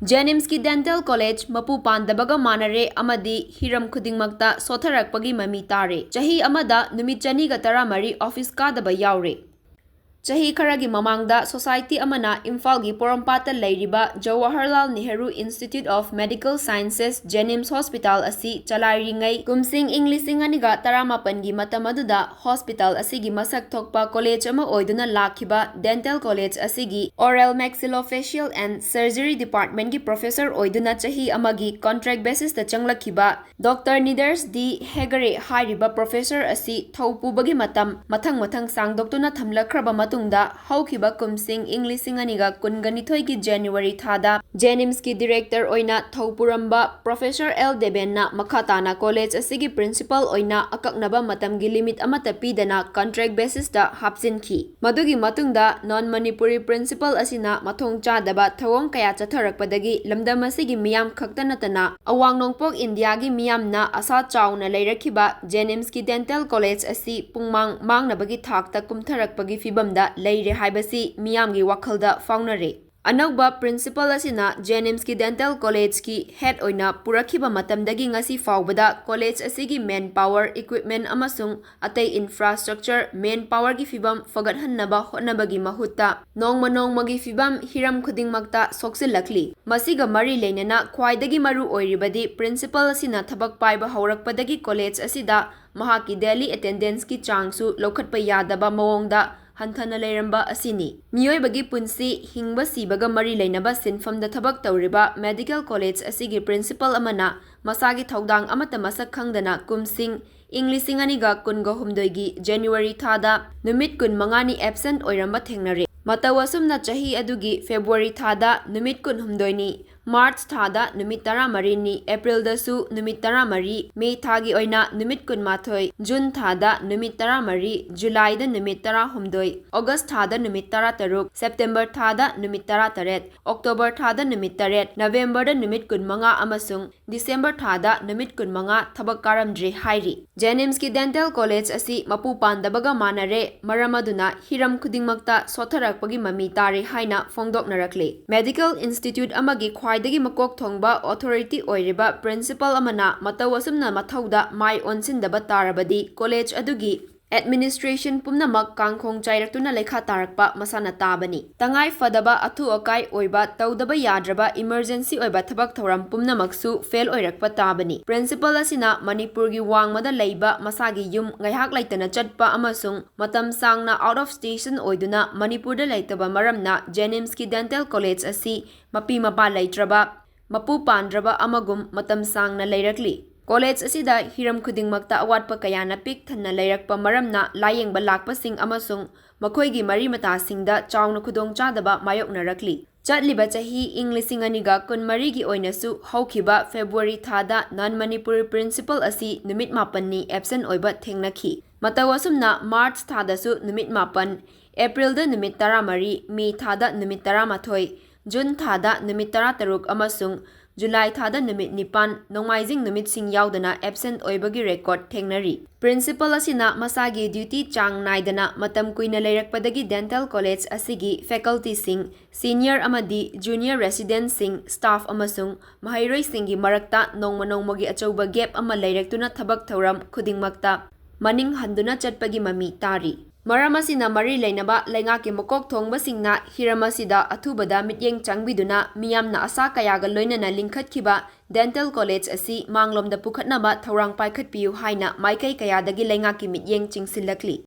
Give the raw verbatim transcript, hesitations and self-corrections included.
ꯖꯦꯅꯤꯝꯁꯀꯤ dental college ꯃꯄꯨ ꯄꯥꯟꯗꯕꯒ ꯃꯥꯟꯅꯔꯦ ꯑꯃꯗꯤ ꯍꯤꯔꯝ ꯈꯨꯗꯤꯡꯃꯛꯇ ꯁꯣꯠꯊꯔꯛꯄꯒꯤ ꯃꯃꯤ ꯇꯥꯔꯦ꯫ ꯆꯍꯤ ꯑꯃꯗ ꯅꯨꯃꯤꯠ ꯆꯅꯤꯒ ꯇꯔꯥꯃꯔꯤ ꯑꯣꯐꯤꯁ ꯀꯥꯗꯕ ꯌꯥꯎꯔꯦ꯫ ꯆꯍꯤ ꯈꯔꯒꯤ ꯃꯃꯥꯡꯗ ꯁꯣꯁꯥꯏꯇꯤ ꯑꯃꯅ ꯏꯝꯐꯥꯜꯒꯤ ꯄꯣꯔꯣꯝꯄꯥꯠꯇ ꯂꯩꯔꯤꯕ Jawaharlal Nehru institute of medical sciences JNIMS hospital ꯑꯁꯤ ꯆꯂꯥꯏꯔꯤꯉꯩ ꯀꯨꯝꯁꯤꯡ ꯏꯪ ꯂꯤꯁꯤꯡ ꯑꯅꯤꯒ ꯇꯔꯥꯃꯥꯄꯟꯒꯤ ꯃꯇꯝ ꯑꯗꯨꯗ ꯍꯣꯁꯄꯤꯇꯥꯜ ꯑꯁꯤꯒꯤ ꯃꯁꯛ ꯊꯣꯛꯄ ꯀꯣꯂꯦꯖ ꯑꯃ ꯑꯣꯏꯗꯨꯅ ꯂꯥꯛꯈꯤꯕ ꯗꯦꯟꯇꯦꯜ ꯀꯣꯂꯦꯖ ꯑꯁꯤꯒꯤ ꯑꯣꯔꯦꯜ ꯃꯦꯛꯁꯤꯂꯣꯐꯦꯁꯤꯌꯦꯜ ꯑꯦꯟ ꯁꯔꯖꯔꯤ ꯗꯤꯄꯥꯔꯠꯃꯦꯟꯒꯤ ꯄ꯭ꯔꯣꯐꯦꯁꯔ ꯑꯣꯏꯗꯨꯅ ꯆꯍꯤ ꯑꯃꯒꯤ ꯀꯣꯟꯇ꯭ꯔꯦꯛ ꯕꯦꯁꯤꯁꯇ ꯆꯪꯂꯛꯈꯤꯕ ꯗꯣꯛꯇꯔ ꯅꯤꯗꯔꯁ ꯗꯤ ꯍꯦꯒꯔꯦ ꯍꯥꯏꯔꯤꯕ ꯄ꯭ꯔꯣꯐꯦꯁꯔ ꯑꯁꯤ ꯊꯧ ꯄꯨꯕꯒꯤ ꯃꯇꯝ ꯃꯊꯪ ꯃꯊꯪ ꯁꯥꯡꯗꯣꯛꯇꯨꯅ ꯊꯝꯂꯛꯈ꯭ꯔꯕ ꯃꯇꯨꯡꯗ, ꯍꯧꯈꯤꯕ ꯀꯨꯝꯁꯤꯡ ꯏꯪ ꯂꯤꯁꯤꯡ ꯑꯅꯤꯒ ꯀꯨꯟꯒ ꯅꯤꯊꯣꯏꯒꯤ ꯖꯅꯋꯥꯔꯤ ꯊꯥꯗ ꯖꯦꯅꯤꯝꯁꯀꯤ ꯗꯤꯔꯦꯛꯇꯔ ꯑꯣꯏꯅ ꯊꯧ ꯄꯨꯔꯝꯕ ꯄ꯭ꯔꯣꯐꯦꯁꯔ ꯑꯦꯜ ꯗꯦꯕꯦꯟꯅ ꯃꯈꯥ ꯇꯥꯅ ꯀꯣꯂꯦꯖ ꯑꯁꯤꯒꯤ ꯄ꯭ꯔꯤꯟꯁꯤꯄꯥꯜ ꯑꯣꯏꯅ ꯑꯀꯛꯅꯕ ꯃꯇꯝꯒꯤ ꯂꯤꯃꯤꯠ ꯑꯃꯠꯇ ꯄꯤꯗꯅ ꯀꯟꯇ꯭ꯔꯦꯛ ꯕꯦꯁꯤꯁꯇ ꯍꯥꯞꯆꯤꯟꯈꯤ꯫ ꯃꯗꯨꯒꯤ ꯃꯇꯨꯡꯗ ꯅꯟ ꯃꯅꯤꯄꯨꯔꯤ ꯄ꯭ꯔꯤꯟꯁꯤꯄꯥꯜ ꯑꯁꯤꯅ ꯃꯊꯣꯡ ꯆꯥꯗꯕ ꯊꯧꯑꯣꯡ ꯀꯌꯥ ꯆꯠꯊꯔꯛꯄꯗꯒꯤ ꯂꯝꯗꯝ ꯑꯁꯤꯒꯤ ꯃꯤꯌꯥꯝ ꯈꯛꯇ ꯅꯠꯇꯅ ꯑꯋꯥꯡ ꯅꯣꯡꯄꯣꯛ ꯏꯟꯗꯤꯌꯥꯒꯤ ꯃꯤꯌꯥꯝꯅ ꯑꯁꯥ ꯆꯥꯎꯅ ꯂꯩꯔꯛꯈꯤꯕ ꯖꯦꯅꯤꯝꯁꯀꯤ ꯗꯦꯟꯇꯦꯜ ꯀꯣꯂꯦꯖ ꯑꯁꯤ ꯄꯨꯡꯃꯥꯡ ꯃꯥꯡꯅꯕꯒꯤ ꯊꯥꯛꯇ ꯀꯨꯝꯊꯔꯛꯄꯒꯤ ꯐꯤꯚꯝꯗ ꯂꯩꯔꯦ ꯍꯥꯏꯕꯁꯤ ꯃꯤꯌꯥꯝꯒꯤ ꯋꯥꯈꯜꯗ ꯐꯥꯎꯅꯔꯦ꯫ ꯑꯅꯧꯕ ꯄ꯭ꯔꯤꯟꯁꯤꯄꯥꯜ ꯑꯁꯤꯅ ꯖꯦꯅꯤꯝꯁꯀꯤ ꯗꯦꯟꯇꯦꯜ ꯀꯣꯂꯦꯖꯀꯤ ꯍꯦꯗ ꯑꯣꯏꯅ ꯄꯨꯔꯛꯈꯤꯕ ꯃꯇꯝꯗꯒꯤ ꯉꯁꯤ ꯐꯥꯎꯕꯗ ꯀꯣꯂꯦꯖ ꯑꯁꯤꯒꯤ ꯃꯦꯟ ꯄꯥꯋꯔ, ꯏꯀ꯭ꯋꯤꯞꯃꯦꯟ ꯑꯃꯁꯨꯡ ꯑꯇꯩ ꯏꯟꯐ꯭ꯔꯥꯁ꯭ꯇ꯭ꯔꯛꯆꯔ, ꯃꯦꯟ ꯄꯥꯋꯔꯒꯤ ꯐꯤꯚꯝ ꯐꯒꯠꯍꯟꯅꯕ ꯍꯣꯠꯅꯕꯒꯤ ꯃꯍꯨꯠꯇ ꯅꯣꯡꯃ ꯅꯣꯡꯃꯒꯤ ꯐꯤꯚꯝ ꯍꯤꯔꯝ ꯈꯨꯗꯤꯡꯃꯛꯇ ꯁꯣꯛꯆꯤꯜꯂꯛꯂꯤ꯫ ꯃꯁꯤꯒ ꯃꯔꯤ ꯂꯩꯅꯅ ꯈ꯭ꯋꯥꯏꯗꯒꯤ ꯃꯔꯨ ꯑꯣꯏꯔꯤꯕꯗꯤ ꯄ꯭ꯔꯤꯟꯁꯤꯄꯥꯜ ꯑꯁꯤꯅ ꯊꯕꯛ ꯄꯥꯏꯕ ꯍꯧꯔꯛꯄꯗꯒꯤ ꯀꯣꯂꯦꯖ ꯑꯁꯤꯗ ꯃꯍꯥꯛꯀꯤ ꯗꯦꯂꯤ ꯑꯦꯇꯦꯟꯗꯦꯟꯁꯀꯤ ꯆꯥꯡꯁꯨ ꯂꯧꯈꯠꯄ ꯌꯥꯗꯕ ꯃꯑꯣꯡꯗ ꯍꯟꯊꯅ ꯂꯩꯔꯝꯕ ꯑꯁꯤꯅꯤ꯫ ꯃꯤꯑꯣꯏꯕꯒꯤ ꯄꯨꯟꯁꯤ, ꯍꯤꯡꯕ ꯁꯤꯕꯒ ꯃꯔꯤ ꯂꯩꯅꯕ ꯁꯤꯟꯐꯝꯗ ꯊꯕꯛ ꯇꯧꯔꯤꯕ ꯃꯦꯗꯤꯀꯦꯜ ꯀꯣꯂꯦꯖ ꯑꯁꯤꯒꯤ ꯄ꯭ꯔꯤꯟꯁꯤꯄꯥꯜ ꯑꯃꯅ ꯃꯁꯥꯒꯤ ꯊꯧꯗꯥꯡ ꯑꯃꯠꯇ ꯃꯁꯛ ꯈꯪꯗꯅ ꯀꯨꯝꯁꯤꯡ ꯏꯪ ꯂꯤꯁꯤꯡ ꯑꯅꯤꯒ ꯀꯨꯟꯒ ꯍꯨꯝꯗꯣꯏꯒꯤ ꯖꯅꯋꯥꯔꯤ ꯊꯥꯗ ꯅꯨꯃꯤꯠ ꯀꯨꯟꯃꯉꯥꯅꯤ ꯑꯦꯕꯁꯦꯟꯠ ꯑꯣꯏꯔꯝꯕ ꯊꯦꯡꯅꯔꯦ꯫ ꯃꯇꯧ ꯑꯁꯨꯝꯅ ꯆꯍꯤ ꯑꯗꯨꯒꯤ ꯐꯦꯕ꯭ꯔꯨꯋꯥꯔꯤ ꯊꯥꯗ ꯅꯨꯃꯤꯠ ꯀꯨꯟꯍꯨꯝꯗꯣꯏꯅꯤ ꯃꯥꯔꯆ ꯊꯥꯗ ꯅꯨꯃꯤꯠ ꯇꯔꯥꯃꯔꯤꯅꯤ, ꯑꯦꯄ꯭ꯔꯤꯜꯗꯁꯨ ꯅꯨꯃꯤꯠ ꯇꯔꯥꯃꯔꯤ, ꯃꯦ ꯊꯥꯒꯤ ꯑꯣꯏꯅ ꯅꯨꯃꯤꯠ ꯀꯨꯟꯃꯥꯊꯣꯏ, ꯖꯨꯟ ꯊꯥꯗ ꯅꯨꯃꯤꯠ ꯇꯔꯥꯃꯔꯤ, ꯖꯨꯂꯥꯏꯗ ꯅꯨꯃꯤꯠ ꯇꯔꯥꯍꯨꯝꯗꯣꯏ, ꯑꯣꯒꯁ ꯊꯥꯗ ꯅꯨꯃꯤꯠ ꯇꯔꯥꯇꯔꯨꯛ, ꯁꯦꯞꯇꯦꯝꯕꯔ ꯊꯥꯗ ꯅꯨꯃꯤꯠ ꯇꯔꯥꯇꯔꯦꯠ, ꯑꯣꯛꯇꯣꯕꯔ ꯊꯥꯗ ꯅꯨꯃꯤꯠ ꯇꯔꯦꯠ, ꯅꯕꯦꯝꯕꯔꯗ ꯅꯨꯃꯤꯠ ꯀꯨꯟꯃꯉꯥ ꯑꯃꯁꯨꯡ ꯗꯤꯁꯦꯝꯕꯔ ꯊꯥꯗ ꯅꯨꯃꯤꯠ ꯀꯨꯟꯃꯉꯥ ꯊꯕꯛ ꯀꯥꯔꯝꯗ꯭ꯔꯦ ꯍꯥꯏꯔꯤ꯫ ꯖꯦꯅꯤꯝꯁꯀꯤ ꯗꯦꯟꯇꯦꯜ ꯀꯣꯂꯦꯖ ꯑꯁꯤ ꯃꯄꯨ ꯄꯥꯟꯗꯕꯒ ꯃꯥꯟꯅꯔꯦ, ꯃꯔꯝ ꯑꯗꯨꯅ ꯍꯤꯔꯝ ꯈꯨꯗꯤꯡꯃꯛꯇ ꯁꯣꯠꯊꯔꯛꯄꯒꯤ ꯃꯃꯤ ꯇꯥꯔꯦ ꯍꯥꯏꯅ ꯐꯣꯡꯗꯣꯛꯅꯔꯛꯂꯤ꯫ ꯃꯦꯗꯤꯀꯦꯜ ꯏꯟꯁꯇꯤꯇ꯭ꯌꯨꯠ ꯑꯃꯒꯤ ꯈ꯭ꯋꯥꯏꯗꯒꯤ ꯃꯀꯣꯛ ꯊꯣꯡꯕ ꯑꯣꯊꯣꯔꯤꯇꯤ ꯑꯣꯏꯔꯤꯕ ꯄ꯭ꯔꯤꯟꯁꯤꯄꯜ ꯑꯃꯅ ꯃꯇꯧ ꯑꯁꯨꯝꯅ ꯃꯊꯧꯗ ꯃꯥꯏ ꯑꯣꯟꯁꯤꯟꯗꯕ ꯇꯥꯔꯕꯗꯤ ꯀꯣꯂꯦꯖ ꯑꯗꯨꯒꯤ ꯑꯦꯗꯃꯤꯅꯤꯁꯇ꯭ꯔꯦꯁꯟ ꯄꯨꯝꯅꯃꯛ ꯀꯥꯡꯈꯣꯡ ꯆꯥꯏꯔꯛꯇꯨꯅ ꯂꯩꯈꯥ ꯇꯥꯔꯛꯄ ꯃꯁꯥꯅ ꯇꯥꯕꯅꯤ꯫ ꯇꯉꯥꯏ ꯐꯗꯕ ꯑꯊꯨ ꯑꯀꯥꯏ ꯑꯣꯏꯕ, ꯇꯧꯗꯕ ꯌꯥꯗ꯭ꯔꯕ ꯏꯃꯔꯖꯦꯟꯁꯤ ꯑꯣꯏꯕ ꯊꯕꯛ ꯊꯧꯔꯝ ꯄꯨꯝꯅꯃꯛꯁꯨ ꯐꯦꯜ ꯑꯣꯏꯔꯛꯄ ꯇꯥꯕꯅꯤ꯫ ꯄ꯭ꯔꯤꯟꯁꯤꯄꯜ ꯑꯁꯤꯅ ꯃꯅꯤꯄꯨꯔꯒꯤ ꯋꯥꯡꯃꯗ ꯂꯩꯕ ꯃꯁꯥꯒꯤ ꯌꯨꯝ ꯉꯥꯏꯍꯥꯛ ꯂꯩꯇꯅ ꯆꯠꯄ ꯑꯃꯁꯨꯡ ꯃꯇꯝ ꯁꯥꯡꯅ ꯑꯥꯎꯠ ꯑꯣꯐ ꯁ꯭ꯇꯦꯁꯟ ꯑꯣꯏꯗꯨꯅ ꯃꯅꯤꯄꯨꯔꯗ ꯂꯩꯇꯕ ꯃꯔꯝꯅ ꯖꯦꯅꯤꯝꯁꯀꯤ ꯗꯦꯟꯇꯦꯜ ꯀꯣꯂꯦꯖ ꯑꯁꯤ ꯃꯄꯤ ꯃꯄꯥ ꯂꯩꯇ꯭ꯔꯕ, ꯃꯄꯨ ꯄꯥꯟꯗ꯭ꯔꯕ ꯑꯃꯒꯨꯝ ꯃꯇꯝ ꯁꯥꯡꯅ ꯂꯩꯔꯛꯂꯤ꯫ ꯀꯣꯂꯦꯖ ꯑꯁꯤꯗ ꯍꯤꯔꯝ ꯈꯨꯗꯤꯡꯃꯛꯇ ꯑꯋꯥꯠꯄ ꯀꯌꯥꯅ ꯄꯤꯛ ꯊꯟꯅ ꯂꯩꯔꯛꯄ ꯃꯔꯝꯅ ꯂꯥꯌꯦꯡꯕ ꯂꯥꯛꯄꯁꯤꯡ ꯑꯃꯁꯨꯡ ꯃꯈꯣꯏꯒꯤ ꯃꯔꯤ ꯃꯇꯥꯁꯤꯡꯗ ꯆꯥꯎꯅ ꯈꯨꯗꯣꯡꯆꯥꯗꯕ ꯃꯥꯌꯣꯛꯅꯔꯛꯂꯤ꯫ ꯆꯠꯂꯤꯕ ꯆꯍꯤ ꯏꯪ ꯂꯤꯁꯤꯡ ꯑꯅꯤꯒ ꯀꯨꯟꯃꯔꯤꯒꯤ ꯑꯣꯏꯅꯁꯨ ꯍꯧꯈꯤꯕ ꯐꯦꯕ꯭ꯔꯨꯋꯥꯔꯤ ꯊꯥꯗ ꯅꯟ ꯃꯅꯤꯄꯨꯔꯤ ꯄ꯭ꯔꯤꯟꯁꯤꯄꯜ ꯑꯁꯤ ꯅꯨꯃꯤꯠ ꯃꯥꯄꯟꯅꯤ ꯑꯦꯕꯁꯦꯟ ꯑꯣꯏꯕ ꯊꯦꯡꯅꯈꯤ꯫ ꯃꯇꯧ ꯑꯁꯨꯝꯅ ꯃꯥꯔꯆ ꯊꯥꯗꯁꯨ ꯅꯨꯃꯤꯠ ꯃꯥꯄꯟ, ꯑꯦꯄ꯭ꯔꯤꯜꯗ ꯅꯨꯃꯤꯠ ꯇꯔꯥꯃꯔꯤ, ꯃꯦ ꯊꯥꯗ ꯅꯨꯃꯤꯠ ꯇꯔꯥꯃꯥꯊꯣꯏ, ꯖꯨꯟ ꯊꯥꯗ ꯅꯨꯃꯤꯠ ꯇꯔꯥꯇꯔꯨꯛ ꯑꯃꯁꯨꯡ ꯖꯨꯂꯥꯏ ꯊꯥꯗ ꯅꯨꯃꯤꯠ ꯅꯤꯄꯥꯟ, ꯅꯣꯡꯃꯥꯏꯖꯤꯡ ꯅꯨꯃꯤꯠꯁꯤꯡ ꯌꯥꯎꯗꯅ ꯑꯦꯕꯁꯦꯟ ꯑꯣꯏꯕꯒꯤ ꯔꯦꯀꯣꯔꯗ ꯊꯦꯡꯅꯔꯤ꯫ ꯄ꯭ꯔꯤꯟꯁꯤꯄꯜ ꯑꯁꯤꯅ ꯃꯁꯥꯒꯤ ꯗ꯭ꯌꯨꯇꯤ ꯆꯥꯡ ꯅꯥꯏꯗꯅ ꯃꯇꯝ ꯀꯨꯏꯅ ꯂꯩꯔꯛꯄꯗꯒꯤ ꯗꯦꯟꯇꯦꯜ ꯀꯣꯂꯦꯖ ꯑꯁꯤꯒꯤ ꯐꯦꯀꯜꯇꯤꯁꯤꯡ, ꯁꯤꯅꯤꯌꯔ ꯑꯃꯗꯤ ꯖꯨꯅꯤꯌꯔ ꯔꯦꯁꯤꯗꯦꯟꯠꯁꯤꯡ, ꯁ꯭ꯇꯥꯐ ꯑꯃꯁꯨꯡ ꯃꯍꯩꯔꯣꯏꯁꯤꯡꯒꯤ ꯃꯔꯛꯇ ꯅꯣꯡꯃ ꯅꯣꯡꯃꯒꯤ ꯑꯆꯧꯕ ꯒꯦꯞ ꯑꯃ ꯂꯩꯔꯛꯇꯨꯅ ꯊꯕꯛ ꯊꯧꯔꯝ ꯈꯨꯗꯤꯡꯃꯛꯇ ꯃꯅꯤꯡ ꯍꯟꯗꯨꯅ ꯆꯠꯄꯒꯤ ꯃꯃꯤ ꯇꯥꯔꯤ꯫ ꯃꯔꯝ ꯑꯁꯤꯅ ꯃꯔꯤ ꯂꯩꯅꯕ ꯂꯩꯉꯥꯛꯀꯤ ꯃꯀꯣꯛ ꯊꯣꯡꯕꯁꯤꯡꯅ ꯍꯤꯔꯝ ꯑꯁꯤꯗ ꯑꯊꯨꯕꯗ ꯃꯤꯠꯌꯦꯡ ꯆꯪꯕꯤꯗꯨꯅ ꯃꯤꯌꯥꯝꯅ ꯑꯁꯥ ꯀꯌꯥꯒ ꯂꯣꯏꯅꯅ ꯂꯤꯡꯈꯠꯈꯤꯕ ꯗꯦꯟꯇꯦꯜ ꯀꯣꯂꯦꯖ ꯑꯁꯤ ꯃꯥꯡꯂꯣꯝꯗ ꯄꯨꯈꯠꯅꯕ ꯊꯧꯔꯥꯡ ꯄꯥꯏꯈꯠꯄꯤꯌꯨ ꯍꯥꯏꯅ ꯃꯥꯏꯀꯩ ꯀꯌꯥꯗꯒꯤ ꯂꯩꯉꯥꯛꯀꯤ ꯃꯤꯠꯌꯦꯡ ꯆꯤꯡꯁꯤꯜꯂꯛꯂꯤ꯫